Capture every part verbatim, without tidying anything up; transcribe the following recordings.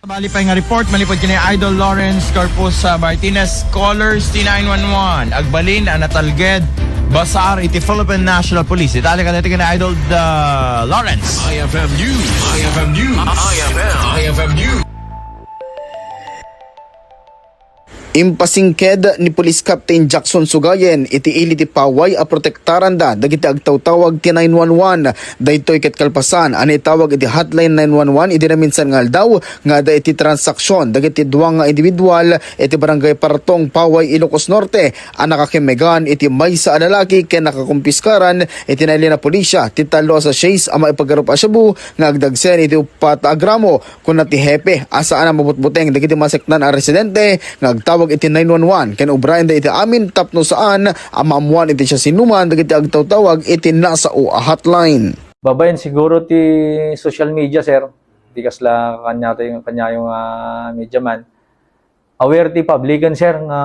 Bali pay nga report, malipud kini Idol Lawrence Corpus, ah, Martinez, callers ti nine one one. Agbalin a natalged basar iti Philippine National Police. Detalye kadaytoy kini Idol, ah, Lawrence. I F M News. I F M News. I F M. I F M News. Impasingked ni Police Captain Jackson Sugayen iti ili ti paway a protektaranda dagiti agtawtawag ti nine one one. Daytoy ket kalpasan a naitawag iti hotline nine one one idi naminsan nga aldaw nga adda iti transaksyon dagiti dua nga individual iti Barangay Partong, Paway, Ilocos Norte a nakakemmegan iti maysa a lalaki ken nakakumpiskaran iti nailian a pulisya ti tallo a sachets a maipagarop a shabu nga agdagsen iti uppat a gramo. Kuna ti hepe a saan a mabutbuteng dagiti maseknan a residente nga agtawag iti nine one one ken obraenda iti amin tapno saan a maammoan iti siasinoman dagiti agtawtawag iti nasao a hotline. Babaen siguro ti social media, sir. Di kasla kaniatayo, kaniayo nga media man. Aware ti publican, sir, nga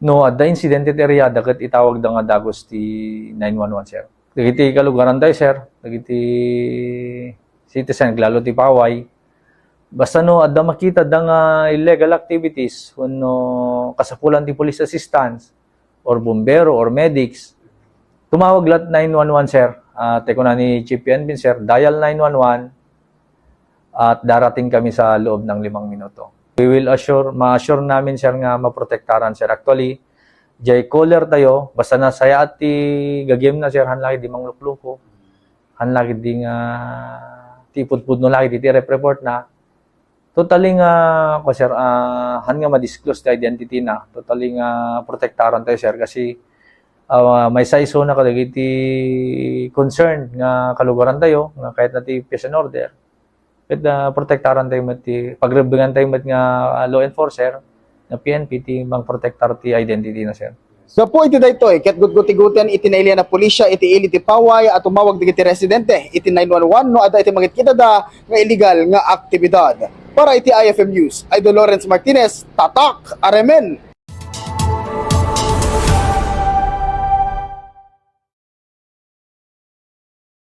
no adda insidente ti area, daket itawagda nga dagus ti nine one one, sir. Dagiti kalugaran tayo, sir, dagiti citizen, lalo ti paway. Basta no adda makita da nga illegal activities, wenno kasapulan ti police assistance, or bombero, or medics, tumawag la't nine one one, sir. Ah, tay kuna ni Chief P N P, sir, dial nine one one at darating kami sa loob ng limang minuto. We will assure, ma-assure namin, sir, nga maprotektaran, sir. Actually, jay caller tayo, basta nasayaat ti gagem na, sir, han lagi di manglukluko. Han lagi di nga ti pudpudno lagi di ti rep report na. Totally nga, ko, sir, ah, han nga ma-disclose ti identity na. Totally nga protektaran tayo, sir, kasi, ah, maysa isuna kadagiti concern nga kalugaran tayo, nga kayatna ti peace and order. Ket, ah, protektaran tayo met ti, pagrebbengan tayo met nga, ah, law enforcer, nga P N P ti mangprotektar ti identity na, sir. Gapu iti daytoy, ket gutgutiguten iti nailian a pulisya iti ili ti paway a tumawag dagiti residente iti nine one one no adda iti mangitkitada nga illegal nga aktibidad. Para iti I F M News, Idol Lawrence Martinez, Tatak Aremen.